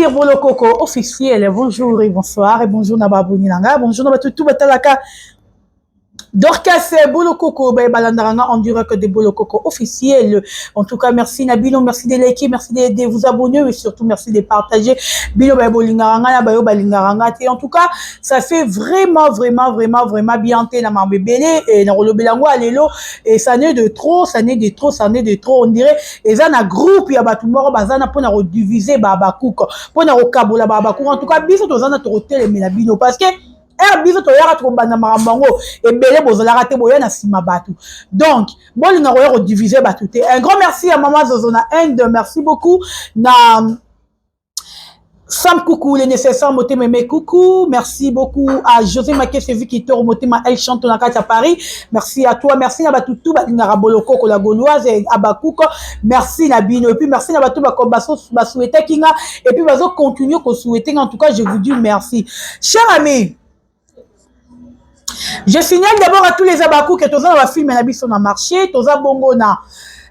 Sur Bolokoko officiel, bonjour et bonsoir et bonjour na babuni nanga, bonjour na batutu batalaka Dorcas Bolokoko ba balandaka nga en direct de Bolokoko officiel. En tout cas, merci na bino, merci de liker, merci de vous abonner et surtout merci de partager. Bino ba bolingaka nga na ba yo balingaka nga te. En tout cas, ça fait vraiment vraiment vraiment vraiment bien te na mambe belé et na kolobela yango lelo et ça n'est de trop, ça n'est de trop, ça n'est de trop. On dirait eza na groupe ya bato moko baza na mpona kodiviser babakuka, mpona kokabola babakuka. En tout cas, biso toza na tokotelemela bino parce que heure biso toyaka tokobanda makambo yango ebele, bozalaka te, boya na nsima bato. Donc bolinga koya kodiviser bato te. Un grand merci à mama Zozo na Inde, merci beaucoup na Sam Coucou, les nécessaires Motema Aimé Coucou. Merci beaucoup à José Makese Victor Motema El Chanto na kati à Paris. Merci à toi. Merci na batutu balingaka Bolokoko la Gauloise et Abakuko. Merci na bino. Et puis merci na batu ba ba souhaiter kinga et puis bazo continuer ko souhaiter. En tout cas, je vous dis merci. Chers amis, je signale d'abord à tous les Abakou que toza na ba film na biso na marché, toza bongo na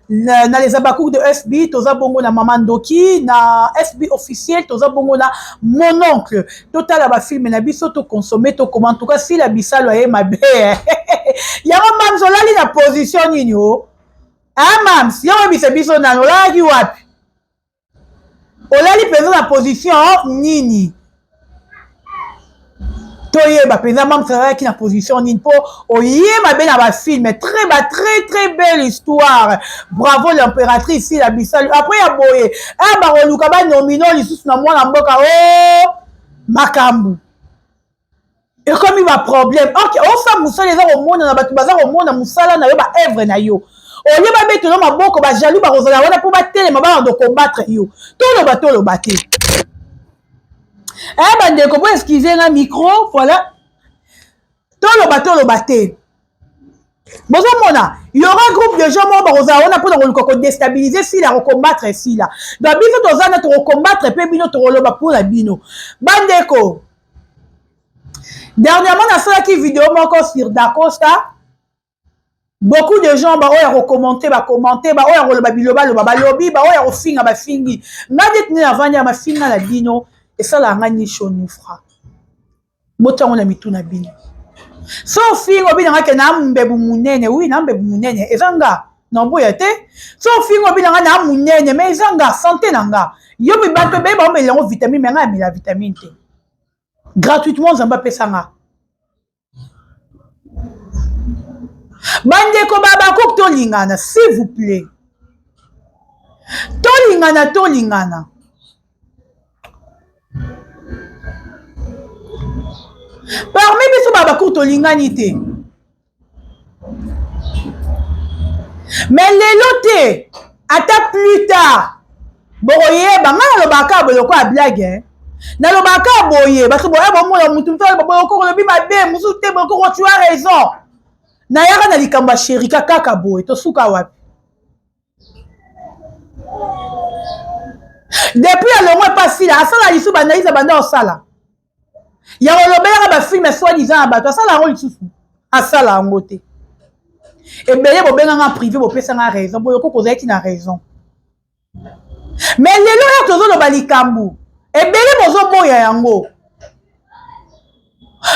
les Abakou de SB, toza bongo na Mama Ndoki, na SB officiel, toza bongo na Mon Oncle. Total ba film na biso to consommer to comment. En tout cas si la bisalo aye mabe. Yango mams olali na position nini o? Ah mams, yango bisa biso na olali wapi? Olali mpenza na position nini? Toyeba mpenza mams azalaki na position nini mpo oyeba be na bafilm. Très ba très très belle histoire, bravo l'impératrice Sila Bisalu. Après ya boye e bakoluka banomino lisusu na mwana mboka o makambo ekomi baproblème. Ok, osala mosala eza komona na bato baza komona mosala na yo, baœuvre na yo, olie babetelo maboko, bajaloux bakozala wana mpo batelema babanda combattre yo. Toloba toloba te. Eh bandeko, bo excuse nga micro, voilà. Toloba toloba te. Bozomona, y aura groupe de gens moko bakozala wana mpona koluka kodéstabiliser Sila, kocombattre Sila. Donc biso toza na tokocombattre mpe bino, tokoloba mpona bino bandeko. Dernièrement nasalaki video moko sur Dacosta. Beaucoup de gens baoyo ya kocommenter bacommenter, baoyo ya koloba bilobaloba balobi, baoyo ya kofinga bafingi. Nga neti nde navandi ya mafinga na bino esalaka nga ni chaud ni froid. Botiango na mitu na bino. So ofinga obinanga ke na mbebu munene, oui, na mbebu munene eza nga na oboya te. So ofinga obinanga na munene, mais eza nga santé na nga. Yo mi bato ebele baomela yango vitamine, mais nga amela vitamine te, gratuitement Nzambe apesa nga. Bandeko babakoki tolingana, s'il vous plaît, tolingana, tolingana. Parmi biso babakoki tolingani te, mais lelo te, ata plus tard bokoyeba. Ngai nalobaka boye lokola blague, nalobaka boye, bato boya bomona mutu mosu aloba Bolokoko olobi mabe, mosusu te, Bolokoko tu as raison. Nayaka na likambo ya Sherika kaka boye, tosuka wapi? Depuis alongwe epa Sila, asala lisusu baanalyse, banda osala ya kolobelaka bafilm soi-disant ya bato, asala yango lisusu, asala yango te. Ebele bobenganga privé, bopesanga raison, Bolokoko ozalaki na raison. Mais lelo oyo tozoloba likambo, ebele bozoboya yango.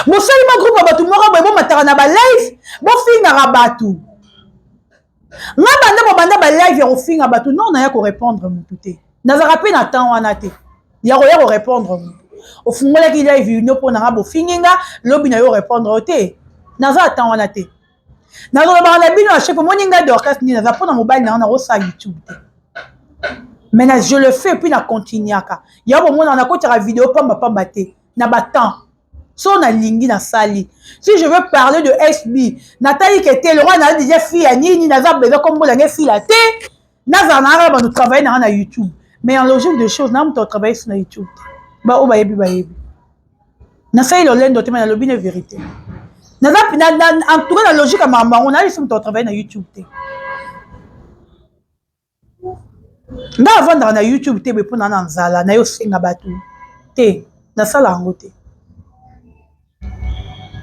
Bosali ma groupe ya bato moko boye, bomataka na balive, bofingaka bato. Nga banda bobanda balive ya kofinga bato, non, naya korépondre motu te. Nazalaka mpe na temps wana te ya koya korépondre motu. Ofungolaki live ino mpo nanga bofingi nga, lobi na yo répondre yo te. Naza na temps wana te. Nazolobaka na bino ya chef, omoni ngai Dorcas nini naza mpona mobali nanga, nakosala YouTube te, mais na je le fais, puis na continuaka ya bomona. Nakotiaka video pamba pamba te na batemps so nalingi nasali. Si je veux parler de SB, natali ke te lokwa naza déjà fille ya nini, naza besoin kombo nange Sila te. Nazala na kaka bando travaille nanga na YouTube, mais en logique de choses na moto atravaille so na YouTube te. Baoyo bayebi bayebi, nasali lolendo te, mais nalobi na vérité. Naza en tout cas na logique ya makambo yango, nayebisi moto atravaille na YouTube te. Nga avandaka na YouTube te boye mpona na nzala naye osenga bato te, nasala yango te.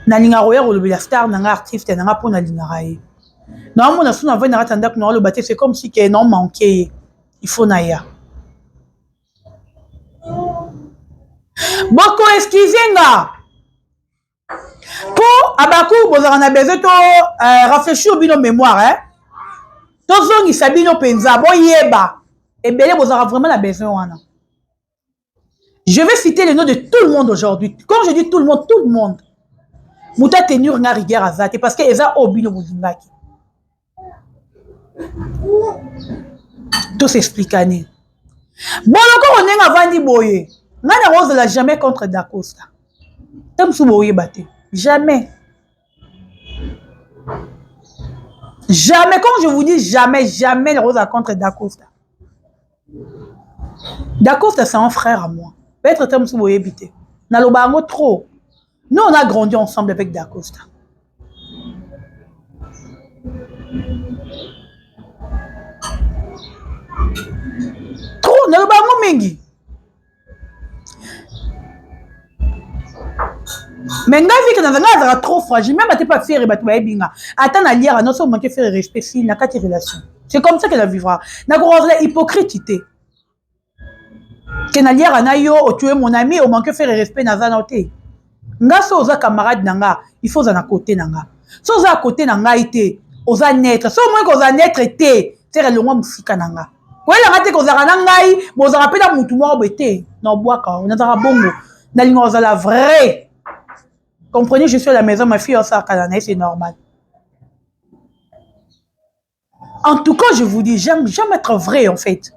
Nalingaka koya kolobela star na nga, artiste na nga, mpo nalingaka ye. Naomona so navandi na kati ya ndako, naoloba te, c'est comme si ke naomanke ye, il faut naya. Boko excuse nga mpo abaku bozalaka na besoin to rafraîchir bino mémoire eh? Tozongisa bino mpenza boyeba ebele, bozalaka vraiment na besoin wana. Je vais citer le nom de tout le monde aujourd'hui. Quand je dis tout le monde, tout le monde. Moto atenir nga rigueur aza te, parce que eza oyo bino bolingaki. Tosexplikane. Bolokoko ndenge avandi boye, ngai nakozala jamais contre Dacosta. Te mosusu boyeba te. Jamais. Jamais, quand je vous dis jamais, jamais nakozala contre Dacosta. Dacosta, c'est un frère à moi. Peut-être te mosusu boyebi te. Naloba yango trop. Nous, on a grandi ensemble avec Dacosta. Trop, naloba yango mingi. Mais ngai vike naza, ngai azalaka trop fragile, même ate pa Ferre, bato bayebi nga. Ata naliaka nyonso, manque Ferre respect si na kati relation. C'est comme ça que na vivra. Nakokozala hypocrite te. Ke naliaka na yo, otue mon ami, omanque Ferre respect, naza na te. Nga so oza camarade na nga, il faut oza na côté na nga. So oza à côté na ngai te, oza neutre. So omoni koza neutre te, Ferre longwa mosika na nga. Koyelanga te kozalaka na ngai, bozalaka mpe na mutu moko boye te. Na obwaka, nazalaka bongo. Nalinga kozala vrai. Comprenez, je suis à la maison, ma fille osalaka na ye, c'est normal. En tout cas, je vous dis, j'aime j'aime être vrai en fait.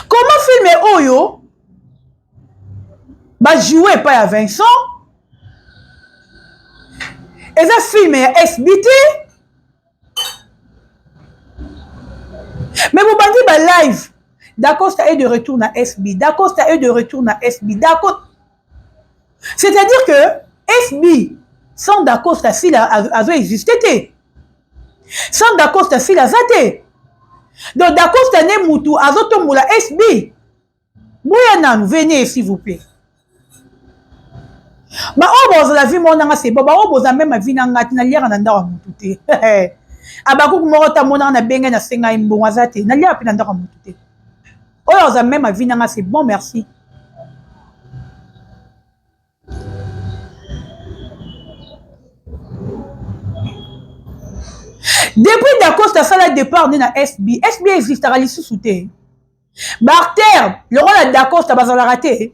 Comment filmer oyo bajouer epai ya Vincent? Eza film ya SBT, mais bobandi ba live: Dacosta est de retour na SB, Dacosta est de retour na SB, Dacosta. C'est-à-dire que SB sans Dacosta, sila azo existe te. Sans Dacosta, sila aza te. Donc Dacosta nde mutu azotombola SB. Boya nanu, venez s'il vous plaît. Baoyo bozala vie moko nanga, c'est bon. Baoyo bozala même vie na nga te, naliaka na ndako ya mutu te. Abakuku moko ta monaka na benge nasengai mbongo aza te. Naliaka mpe na ndako ya mutu te. Oyo aza même vie nanga, c'est bon, merci. Depuis Dacosta asala départ nde na SB, SB existaka lisusu te. Baacteur lokola Dacosta bazalaka te.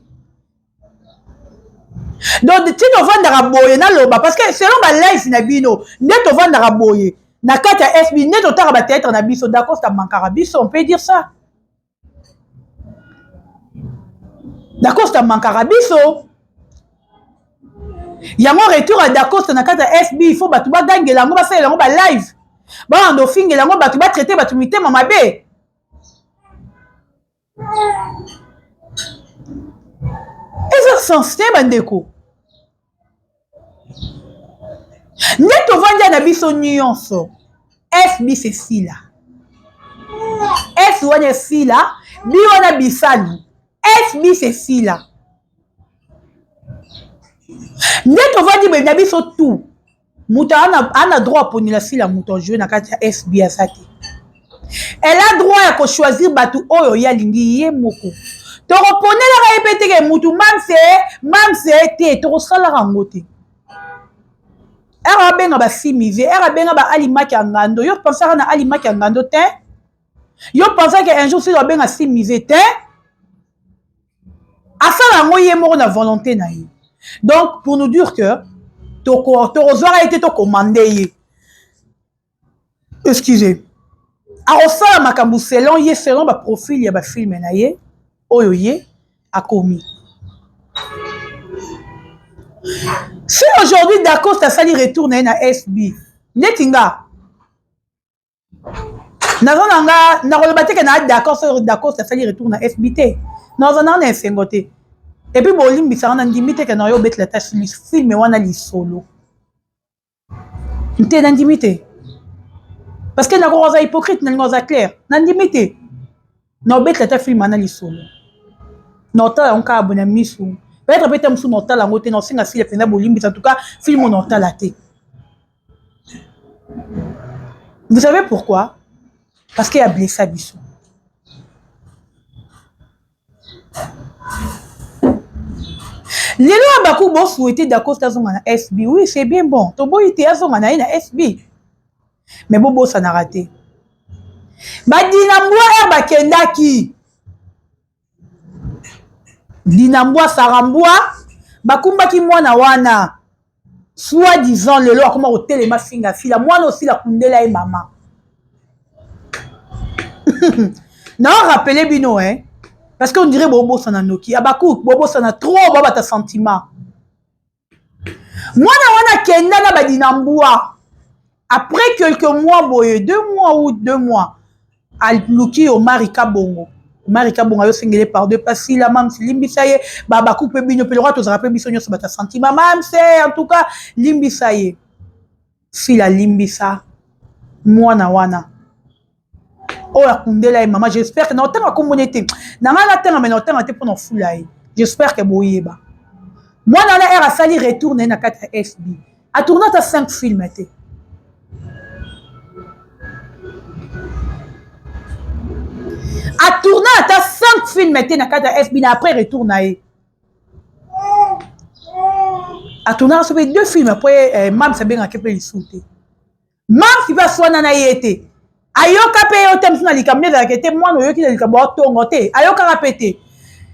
Donc ti tovandaka boye, naloba parce que selon balife na bino nde tovandaka boye na kati ya SB, nde totaka bathéâtre na biso, Dacosta mankaka biso. On peut dire ça, Dacosta mankaka biso. Yango retour ya Dacosta na kati ya SB, il faut bato bagangela yango, basalela yango balive, babanda ofingela yango bato, batraite bato mitema mabe. Eza sens te, bandeko. Nde tovandi na biso nyonso, SB esila, S wana esila, B wana bisalu, SB esila. Nde tovandi boye na biso tout, moto ana droit aponela sila moto ajoue na kati ya SB aza te. Elle a droit ya kochoisir bato oyo ye alingi ye moko. Tokoponelaka ye mpe teke mutu mamse mamse te, tokosalaka yango te. Ere abenga basimive, ere abenga baalimaki ya ngando. Yo pensaka na alimaki ya ngando te? Yo pensaka un jour soki abenga simive te, asala yango ye moko na volonté na ye. Donc pour nous dire que tokozwaka ye te, tokomande ye, excusez, akosala makambo selon ye, selon baprofil ya bafilm na ye oyo ye akomi. Si aujourd'hui Dacosta asali retour na ye na SB, neti nga naza na nga, nakoloba te ke na d'accord. Soki Dacosta asali retour na SB te, naza nanga na esengo te. Et puis bolimbisaka, na ndimi te ke na yo obetela ta film wana lisolo te. Nandimi te, parce que nakoka hypocrite, nalinga oza clair. Nandimi te na obetela ta film wana lisolo. Na otala yango kaka boye na misu, peut-être mpe te mosusu na otala yango te. Na osenga sile mpenza bolimbisa. En tout cas, film oyo na otala te. Vous savez pourquoi? Parce que ablessa biso. Lelo ya baku bo souhaiter Dacosta azonga na SB. Oui, c'est bien bon. Toboyi te azonga na ye na SB. Mais bobosanaka te. Badina mbwa heure bakendaki. Dina mbwa Sarah mbwa bakumbaki mwana wana. Soit disant lelo akoma kotelema finga fila mwana osila kundela ye mama. Na rappeler bino hein. Parce qu'on dirait bobosana noki. Abakouk bobosana trop babata sentiment. Mwana wana kenda na badina mbwa. Après quelques mois boye, 2 mois ou 2 mois, aluki Omari Kabongo. Omari Kabongo ayosengele pardon pasila mamsi limbisa ye babaku mpe bino mpe lokwa tozalaka mpe biso nyonso bato ya sentiment mamse en tout cas limbisa ye. Sila limbisa mwana wana oyo akundela ye mama. J'espère que na otanga kombo ne te na ngai natanga me na otanga te mpona ofula ye. J'espère que boyeba mwana wana ere asali retour na ye na kati ya SB, atourne ata 5 film te. Atourne ata 5 film te na kati ya SB. Na après retour na ye, atournaka so mpe deux films. Après mams abengaki mpe lisusu te. Mams mpe aswana na ye te, ayoka mpe yo te. Mosu na likambo nde ezalaka te, mwana oyoki na likambo atongo te, ayokaka mpe te.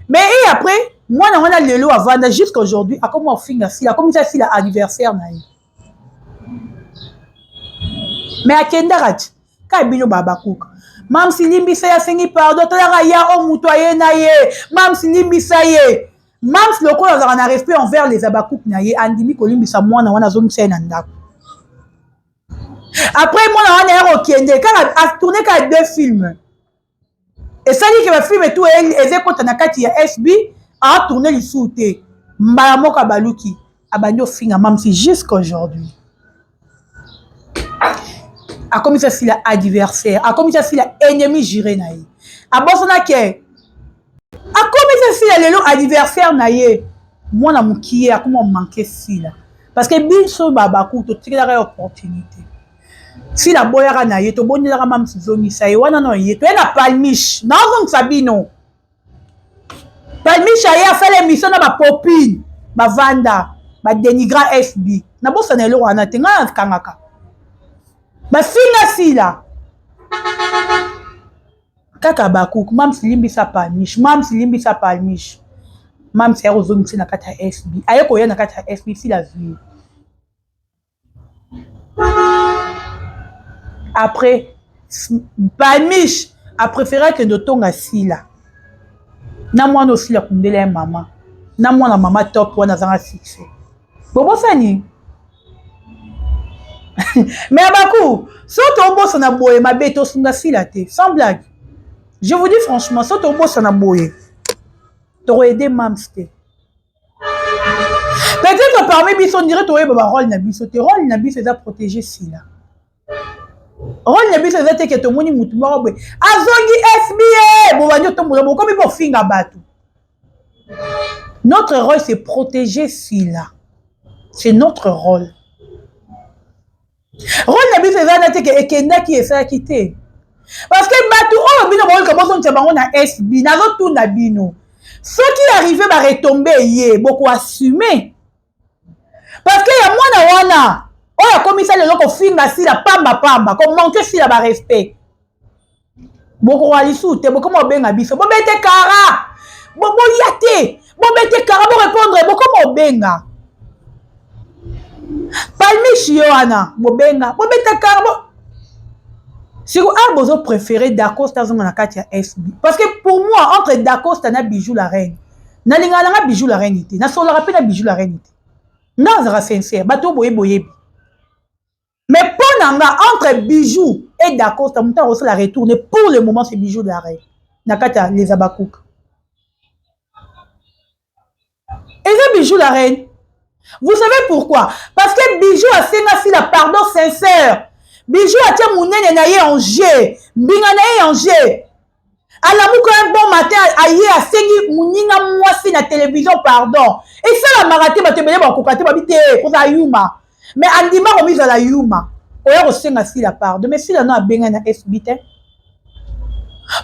Mais et après mwana wana lelo avanda jusqu'à aujourd'hui, akoma ofinga Sila, akomisa Sila anniversaire na ye. Mais akendaka ti kaka bino babakuka. Mamsi limbisa ye, asengi pardon, talaka ya o moto aye na ye. Mamsi limbisa ye. Mams lokola azalaka na respect envers les abakuku na ye, andimi kolimbisa mwana wana, azongisa ye na ndako. Après mwana wana ya kokende kaka atourne kaka deux films, esali ke bafilm tu eza ekota na kati ya SB, atourne lisusu te. Mbala moko abaluki, abandi ofinga mamsi jusqu'aujourd'hui. Akomisa Sila adversaire, akomisa Sila ennemi juré na ye. Abosana ke akomisa Sila lelo adversaire na ye. Mwana mokie akoma manke Sila parce que biso babaku totikelaka ye opportunité. Sila aboyaka na ye, tobondelaka mamsi zongisa ye wana na ye. Toye na Palmiche, naozongisa bino Palmiche. Aye asala émission na bapopine, bavanda badénigra FB. Nabosana eloko wana te, ngai nakangaka bafinga Sila kaka bakuku. Mams limbisa Palmiche, mams limbisa Palmiche. Mams aye kozongisa na kati ya SB. Aye koya na kati ya SB, Sila azwi ye. Après Palmiche apréféré akende otonga Sila na mwana osila kundela ya mama na mwana mama top wana azanga succès. Bobosani mais abaku so tobosana boye mabe, tosunga Sila te. Sans blague, je vous dis franchement, so tobosana boye, tokoaider mams te. Peut-être parmi biso, on dirait toyeba barôle na biso te. Rôle na biso eza protéger Sila. Rôle na biso eza te ke tomoni mutu moko boye azongi SBA, bobandi otombola, bokomi bofinga bato. Notre rôle, c'est protéger Sila, c'est notre rôle. Rôle na biso eza na te ke ekendaki esalaki te, parce que bato oyo bino boyoka bozongisa bango na SB, nazotuna bino, soki arrive baretombées ye, bokoassume? Parce que ya mwana wana oyo akomisa lelo kofinga Sila pambapamba, komanke Sila barespect, bokoka lisusu te. Bokoma obenga biso bobete kara, boya te, bobete kara, borépondre. Bokoma obenga Palmiche ye wana, bobenga bobeta kara bo. Siko awa bozo préféré Dacosta azonga na kati ya SB, parce que pour moi, entre Dacosta na Bijou la Reine, nalingaka nanga Bijou la Reine te, nasololaka mpe na Bijou la Reine te. Nga azalaka sincère, bato boye boyebi. Mais mpo na nga, entre Bijou et Dacosta, moto akosala retourner pour le moment, c'est Bijou la Reine na kati ya les abakuka, eza Bijou la Reine. Vous savez pourquoi? Parce que Bijou asenga Sila pardon sincère. Bijou atia monene na ye en jeu, mbinga na ye en jeu. Alamuka un bon matin, aye asengi moninga mwasi na télévision pardon. Esalamaka te, bato ebele bakoka te, babi te kozala yuma. Mais andima komizala yuma, oya kosenga Sila pardon. Mais Sila no abengai na SB te.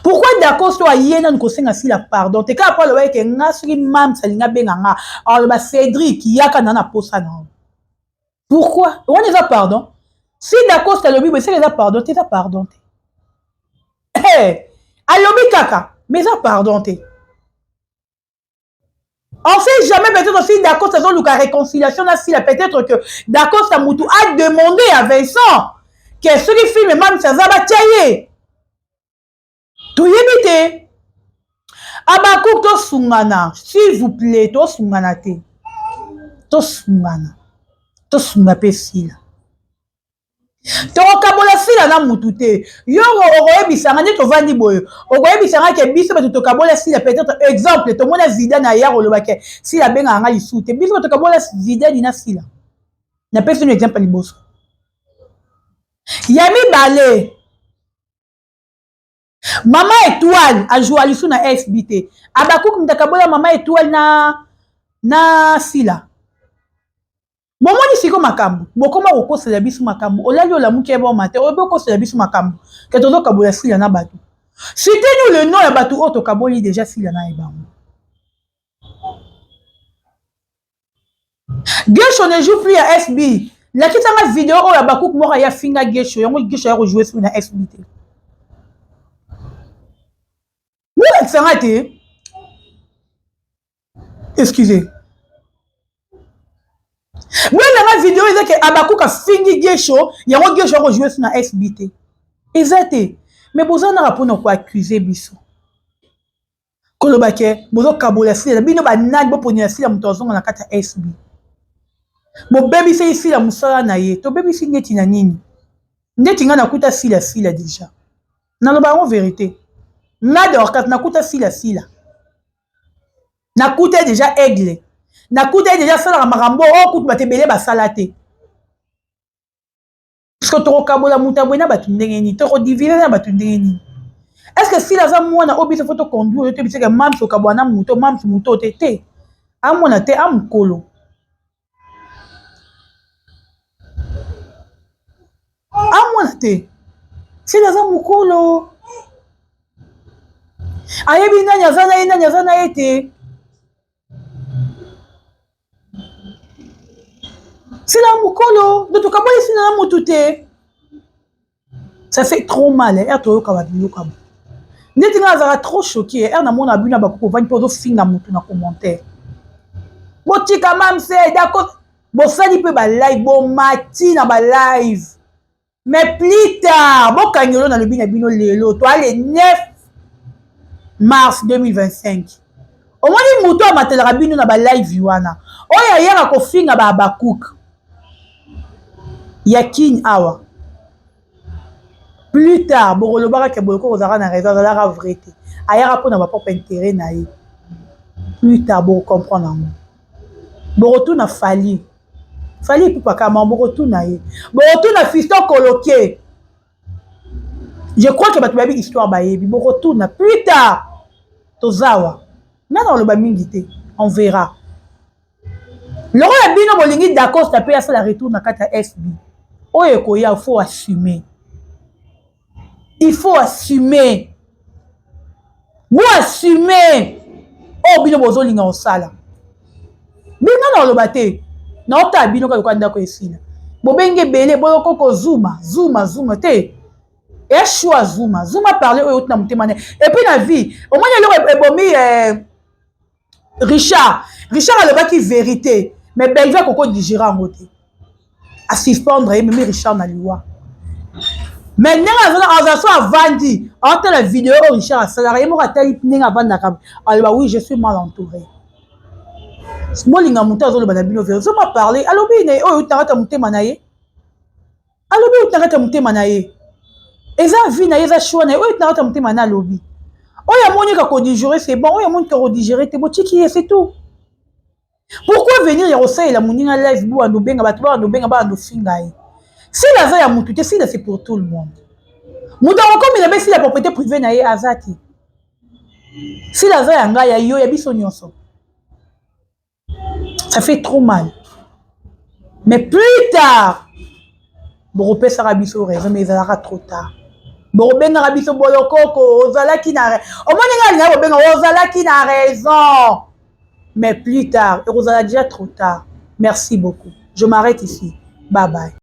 Pourquoi Dacosta aye nanu kosenga Sila pardon te kaka po alobaki ke nga soki Mam's alingi abenga nga aloba Cedric yaka na na posa na yo. Pourquoi? Wana eza pardon. Si Dacosta alobi boye seke eza pardon te, eza pardon te. Hey, alobi kaka mais eza pardon te. On sait jamais peut-être si Dacosta azoluka réconciliation na Sila peut-être que Dacosta mutu a demandé à Vincent que soki film Mam's aza batia ye. Toyebi te. Abakouk tosungana s'il vous plaît tosungana te. Tosungana. Tosunga pe Sila. Tokokabola Sila na mutu te. Yo okoyebisa nga nde tovandi boye. Okoyebisa nga ke biso bato tokabola Sila peut-être exemple tomona Zidane aya koloba ke Sila abengaka nga lisusu te. Biso bato tokabola Zidane na Sila. Napesi bino exemple liboso. Ya mibale Mama Etoile ajoua lisu na SB te. Abakouk mutu akabola Mama Etoile na Sila. Bomoni siko makambo bokoma kokosela biso makambo olali olamuki ye bon matin oyebi okosela biso makambo ke tozokabola Sila na bato. Citez nous le nom ya bato oyo tokaboli deja Sila na ye bango. Gesho ne joue plus à SB. Lakisa nga video oyo Habacuc moko aya finga Gesho yango Gesho ya ko jouer sur na SB te. Bolakisa nga te. Excusez. Boyela nga video eza ke Habacuc afingi Gesho yango Gesho ya ko jouer sur na SB te. Eza te. Mais boza naka pona ko accuser biso. Koloba ke bozokabola Sila bino banani boponela Sila moto azonga na kati ya SB. Bobebiseli Sila mosala na ye. Tobebisi ndeti na nini? Ndeti nga nakuta Sila Sila deja. Naloba yango verite. Nga Dorcas nakuta Sila Sila. Nakuta ye deja aigle. Nakuta ye deja asalaka makambo oyo kutu bato ebele basala te. Parce que tokokabola moto ya boye na bato ndenge nini? Tokodivise na bato ndenge nini? Est-ce que Sila aza mwana oyo biso faut toconduire oyo toyebisa ke mams okabwana na moto, mams moto te te. Amona te, amokolo. Amona te. Sila aza mokolo. Ayebi nani aza na ye, nani aza na ye te. Sila mokolo, donc tokaboli Sila na motu te. Ça fait trop mal, eh, toyoka ba biloko ya ndeti nga azalaka trop choqué, eh, namona bino bakoki kovandi mpe ozofinga motu na commentaire. Botika mamse, d'accord, bosali mpe ba live, bomati na ba live. Mais plus tard, bokangelo na lobi na bino lelo, toa le 9 mars 2025. Omoni moto amatelaka bino na ba live wana. Oyo ayaka kofinga ba Habacuc ya Kin awa. Plus tard, bokolobaka ke boye kozalaka na raison, azalaka vrai te. Ayaka mpona ba propre intérêt na ye. Plus tard, bokocomprendre yango. Bokotuna Fally. Fally Ipupa kama bokotuna ye. Bokotuna Fiston Koloke. Je crois que bato bayebi histoire bayebi. Bokotuna plus tard. Tozawa. Nana oloba mingi te. On verra. Lokola bino bolingi Dacosta pe asala retour na kati ya SB. Oyo ekoya, il faut assumer. Il faut assumer. Bo assumer. Oyo bino bozolinga kosala. Bino na oloba te. Na otala bino kaka lokola ndako esila. Bobenge ebele boyokoko zuma, zuma, zuma te. Eshua zuma, zuma parler oyo na motema ne. Et puis na vie, omoni eloko ebomi Richard, Richard alobaki vérité, mais Bellevue akoko digérer yango te. A suspendre ye memi Richard na liwa. Mais ndenge aza so avandi, atala vidéo oyo Richard asalaka, ye moko atali ndenge avandaka, aloba oui, je suis mal entouré. Bolinga moto azoloba na bino vérité, zoma parler, alobi na ye oyo utakata motema na ye. Alobi oyo utakata motema na ye. Eza vie na ye, eza choix na ye, oyo utakata motema na alobi. Oyo amoni ka kodigérer c'est bon, oyo amoni ka kodigérer te, botiki ye c'est tout. Pourquoi venir ya kosalela moninga live bo ando benga bato ba ando benga ba ando finga ye? Sila aza ya mutu te, Sila c'est pour tout le monde. Mutu akokomela be Sila propriété privée na ye aza te. Sila aza ya ngai ya yo ya biso nyonso. Ça fait trop mal. Mais plus tard, bokopesaka biso raison, mais ezalaka trop tard. Bokobengaka biso bolokoko, ozalaki na, omoni ngai alingaki kobenga, ozalaki na raison, mais plus tard ekozala déjà trop tard. Merci beaucoup, je m'arrête ici, bye bye.